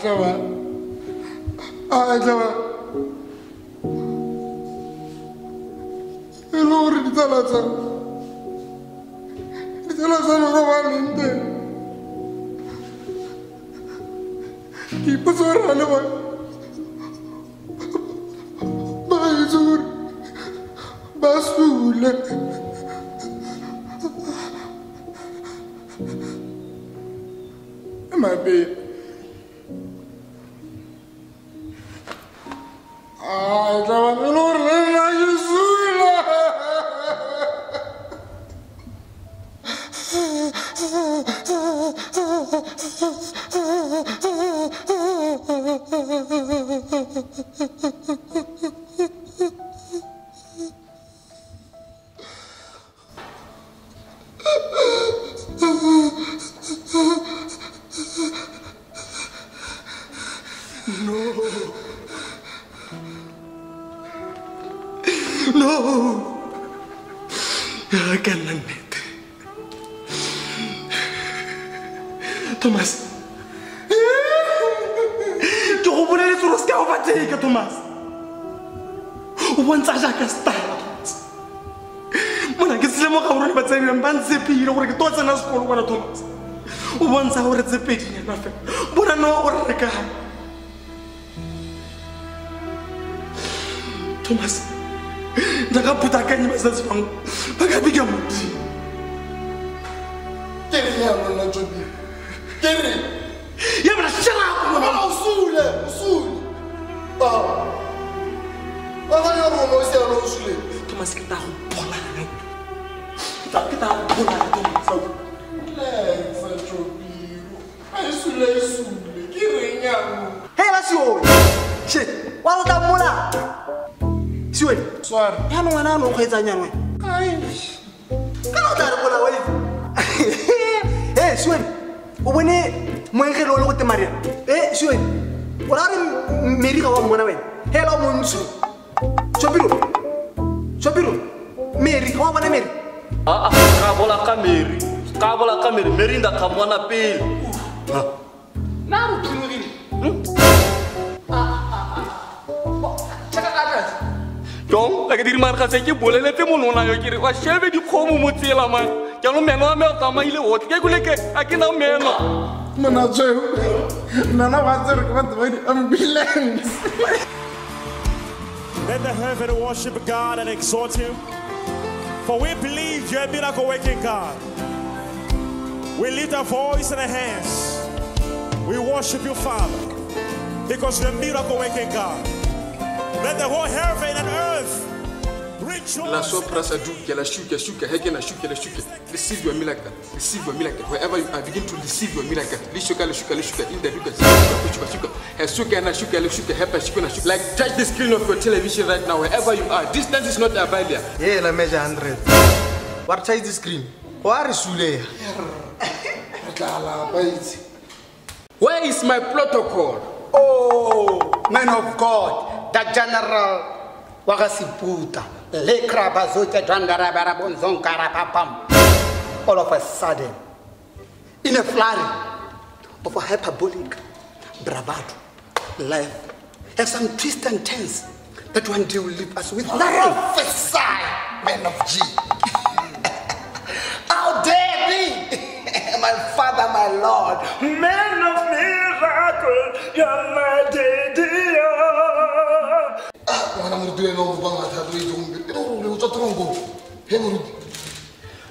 tlaba. A tlaba. E le gore ditsala tsa. Ditsala tsa me ko ba leng teng. Ke ipotsa gore a le bone. Ba itse gore ba sule. My babe. Ah, No. No. Ka nna nnete. Thomas. Ke go boleletse gore o seke wa overtake, Thomas. O bontsha jaaka star, Thomas. Mona ke tsile mo gaborone batsadi ba ntshepile gore ke tlo tsena sekolo kwana, Thomas. O bontsha gore tse pedinyana fela. Bona no o rekang. Thomas, jaaka phutakanye basadi bangwe ba ka bika Modimo. Ke reng jaanong nna Jobiri? Ke reng? Ya bona, shut up, mona. O sule, o sule. Ba ga ya rona o siana o sule. Thomas, ke tla go bolaya. Ke tla go bolaya, Thomas. Relax, Jobiri. A e sule, e sule. Ke reng jaanong? Hey, la Sione. Shit, wa go tla mmola. Sione. Swara. Jaanong wena o kgweetsang jang wena? Ai. Ka o tla re bola wa itse. Hey, Sione. O bone moengele o le go te Maria. Eh, Sione. O ra re Mary ga wa mmona wena. Hela o montsho. Shopiro. Shopiro. Mary, ga wa bona Mary? Ah, ka bola ka Mary. Ka bola ka Mary. Mary nda ka mmona pele. Na o phimogile. Jong, a ke dire mare ga se ke boleletse monona yo ke re wa shebe dikgomo mo tsela man. Jaanong meno a me a tsamaile otlhe. Ke kule ke a ke na meno. Mona tseo. Nna wa tsere ke batho ba di ambulance. Let the heaven worship God and exhort him. For we believe you're a miracle working God. We lift our voice and our hands. We worship you, Father, because you're a miracle working God. Let the whole heaven and earth rejoice. La sopra saduke, la shuke, shuke, hekena, shuke, la shuke. Receive your miracle. Receive your miracle. Wherever you are, begin to receive your miracle. Lishuka, lishuka, lishuka, in the duka, shuka, shuka, shuka, shuka, shuka, shuka, shuka, shuka. Like touch the screen of your television right now, wherever you are. Distance is not a barrier. Yeah, la measure 100. What touch the screen? Where is Sule? Where is my protocol? Oh, man of God. The general Wagasiputa, all of a sudden, in a flurry of a hyperbolic bravado, life has some twists and turns that one day will leave us with nothing. Prophesy, man of G. How dare thee, my father, my Lord, man of miracle, you're my daddy.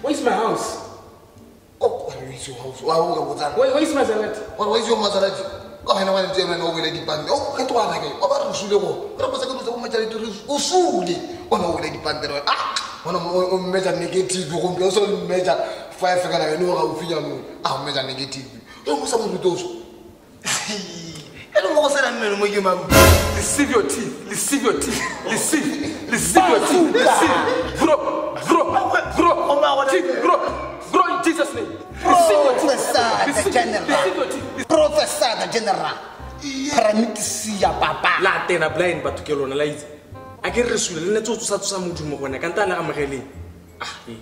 Where is my house? Oh, where is your house? Where is my Maserati? Where is your Maserati? Receive your teeth, receive your teeth, receive, receive your teeth, receive. Grow, grow, grow, teeth, grow, grow in Jesus' name. Receive your teeth. Professor the General. Professor the General. Paramiticia papa. La tena blind batho ke lona la itse. A ke re sule le ne tsotso sa tsosa modumo gone ka ntana ga mogeleng. Ah, eh.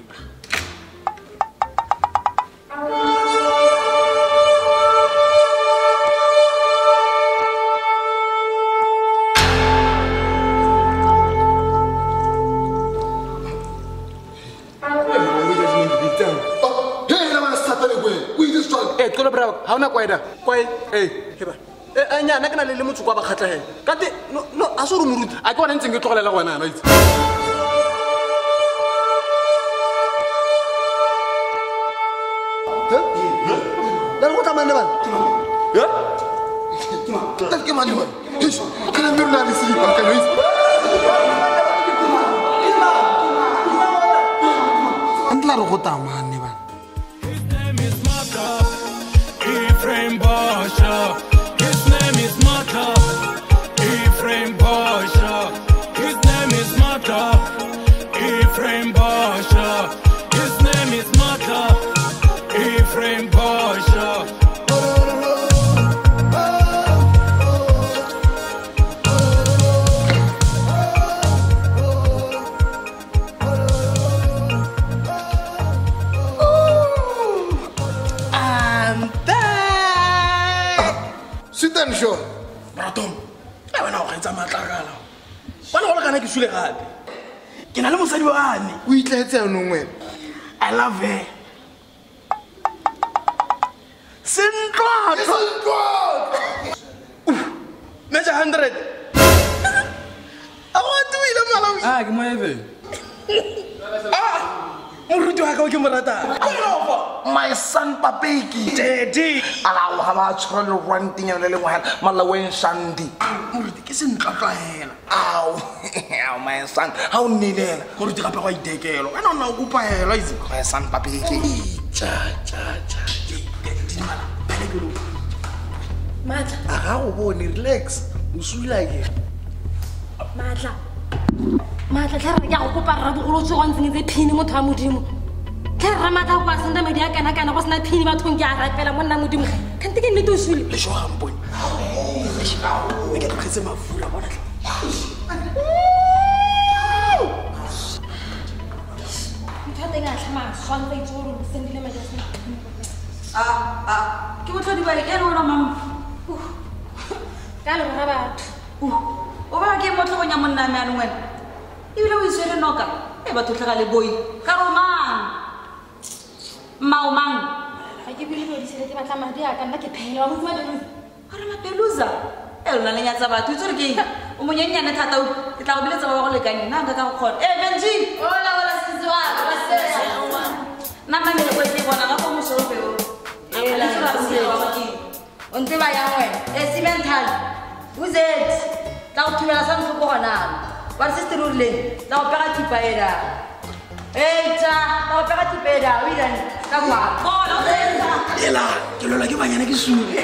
Ha ona kwae da. Kwae? Ee. Heba. E nyana ke na le motho kwa ba khatlhela. Kante no no a se re moruti. A ke bona ntseng ke tlogelela go wena ana itse. La go tla manne bana. Ya? Ke manne bana. Eish, kana mme rona le selipa ka no itse. Ntla re go tamane bana. His name is Mata, Ephraim Basha. His name is Mata, Ephraim Basha. His name is Mata, Ephraim Basha. His name is Mata, Ephraim Basha. Sure. Bratom, a wena o gaetsa matlakala. Bona go le kana ke sule gape. Ke na le mosadi wa me. O itletse yanong wena. I love her. Sentlwatlwa. Measure 100. A go tuile malawi. Ah, ke mo eve. Ah! Moruti wa ka o ke mo ratang. My son Papiki. Daddy. Ala ha ba tshwara le rwanting le lengwe hela malaweng Shandi. Moruti ke sentlwatlwa hela. Ao, my son, ha o nnelela. Moruti gape go itekelo. Wena o nna o kopa hela itse. My son Papiki. Cha cha cha. Didimala. Phele ke lo. Matla. A ga go bone relax. O sula ke. Matla. Matla tlhe re ke a go kopa rra bogolo tsogo ntsengetse phini motho wa Modimo. Tlhe rra matla go a senda madi a kana kana go sena phini bathong ke a rapela monna Modimo. Kante ke nnete o sule. Le sho gampone. Ke tlogetse mafura bona tlhe. Motho a teng a tlhama swa ntse itse gore o sendile madi a sena phini. Ah, ke botlhodi ba e re ona mama. Ka le rra batho. O ba ke mo tlhogonya monna me anong wena. Ebile o itshwere noka e batho tlhaga le boi ka romang mmao mang ga ke bile dilo di batla madi a ka nna ke phela wa motho wa re mapeluza e lona le nyatsa batho itse gore ke o monyenyane thata o ke tla go biletsa ba ba go lekane nna nka ka go kgona e Benji hola hola sisi wa ka nna mamele ko e bona ga go mosope o o ntse ba yang wena e cemental uzet tla go thumela sa ntlhoko gona. Wa sister o rileng tla go pega thipa ela. Ei tla go pega thipa ela o irang ka kwa. Bona o tsenza. Ela ke lola ke banyana ke sule.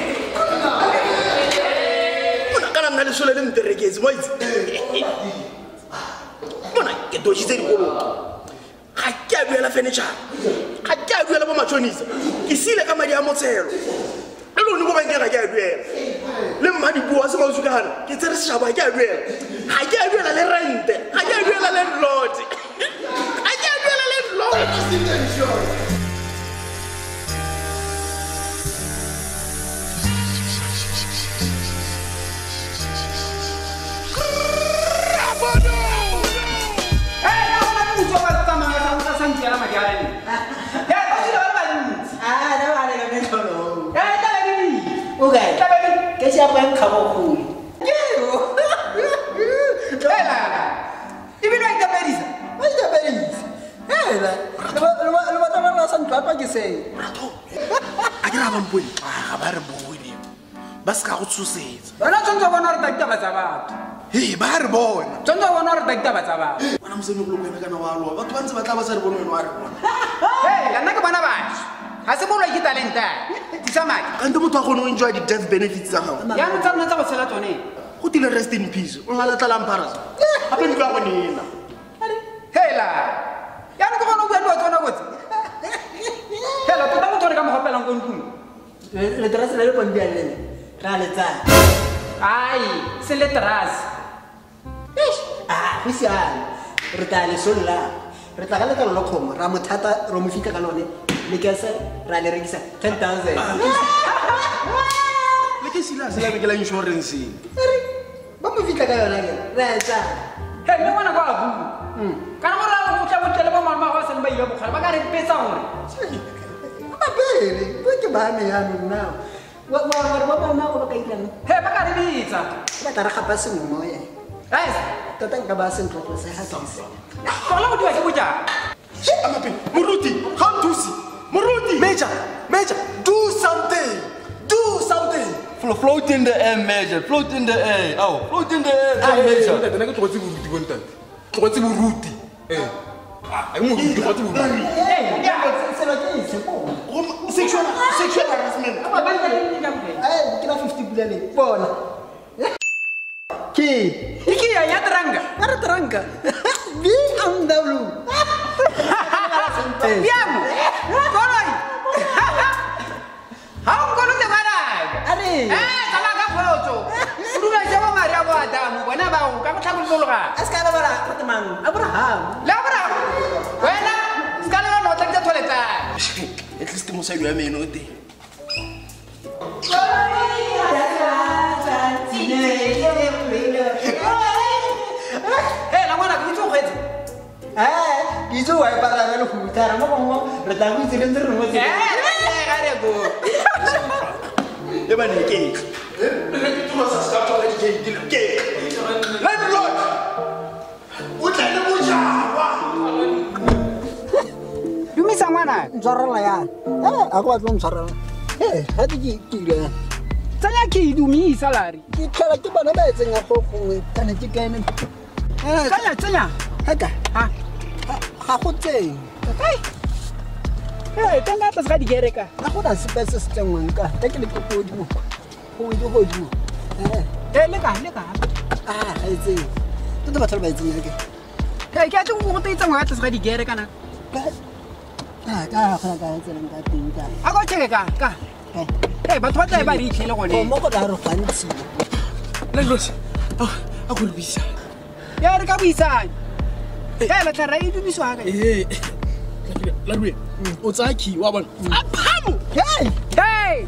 Mona kana nna le sole le ntereketse mo itse. Mona ke dojitse dikoloto. Ga ke a duela furniture. Ga ke a duela bo matshonisa. Ke sile ka madi a motshelo. Le lone ko bankeng ga ke a duela. Le mma dipuo se mausu ka hana ke tsere seshaba ke a duela. Ga ke a duela le rente, ga ke a duela landlord. Ga ke a duela landlord. Ke se apa yang kabo ku. Ela. Ibile ka perisa. Wa ka perisa. Ela. Le ba tla ba sa ntwa ke se. Ratho. A ke ra ba mpone. Ga ba re bone. Ba se ka go tshosetsa. Bona tsontso bona re ditaba tsa batho. He ba re bona. Tsontso bona re ditaba tsa batho. Bona moseme go le wena kana wa loa. Batho ba ntse ba tla ba sa re bone wena wa re bona. He, nna ke bona batho. Ga se bolwa ke talenta. Tisa madi. Kante motho a kgone go enjoy di-death benefits tsa gago. Jaanong tsa rona tsa go tshela tsone. Go tile rest in peace. O nna letla la mpharasa. Gape ntlo ya go nena. Hela. Jaanong ke gone o bua dilo tsona kotsi. Hela tota motho re ka mo gopelang ko ntlong. Leterase le le pompia le ra le tsaya. Ai, se leterase. Eish, ah, go siame. Re tla le solla. Re tla ka letlalo la kgomo, ra mo thata, ra mo fitlha ka lone. Le ke se ra le rekisa 10,000. Le ke sila se la ke la insurance. Ba mo fitlha ka yona ke. Ra e tsaya. He, mme ngwana kwa a bua. Kana gore a go tla botlele bo maloma ba sa le ba ile bokgale ba ka re petsa gore. Ba pele, bo ke ba me yanong now. Wa wa ba nna go ba ka irang. He ba ka re bitsa. Ba tla re gapa sengwe mo ye. Eh, tota nka ba sentle go se ha se. Tlogela go diwa ke bojang. Amape, moruti, ga o nthuse. Moruti. Major, Major, do something. Do something. Float in the air, Major. Float in the air. Oh, float in the air, Major. Ntate, nna ke tlogetse boruti bo ntate. Tlogetse boruti. Eh. Ah, moruti, tlogetse boruti. Sexual harassment. Ke la 50 pula le. Bona. Ke. Ke ya teranga. Ya teranga. BMW. Piamo. Koloi. Ha o nkolote ngwana. Are. Eh, tsamaya ka kgotso. O dula je bo Maria bo Adamu, bona bao ka go tlhabolologa. A se ka lebala go temang. Abraham. Le Abraham. Wena, se ka lebala o tla tholetsa. At least mosadi wa me ene o teng. Eh, la ngwana ke itse o kgweetsa. Eh, ke itse o a e parana le go uthara mo gongwe re tla go itse le ntse re mo tseleng. Eh, ga re go. E bane ke e. Ke tloga sa ska tswa di gate ke. Landlord. O tla le bojalwa. Dumisa ngwana. Ntshwarela ya. Eh, a go batla ntshwarela. Eh, ga ke ke ile. Tsaya ke e dumisa lari. Ke tlhola ke bona ba etseng go gongwe kana ke kaene. Tsaya tsaya. Haka. Ha. Ga go tseng. Kai. Eh, teng ka tlase ga digere ka. Ga go na sepe se se tsengwang ka. Ka ke le ko godimo. Gongwe ke godimo. Eh. Eh, le ka le ka. Ah, ga e tseng. Tota batho ba e tsenya ke. Hey, ke a tle go go tsengwa ka tlase ga digere kana. Ah, ka ga ka tseleng ka teng ka. A go check ka ka. Eh, batho ba tla ba re itlhele gone. Mo go tla re gantsi. Landlord. A go le buisa. Ya re ka buisana. Eh, la tla ra e dumiswa ka. Eh. Landlord, o tsaya key wa bona. A phamo. Hey. Hey.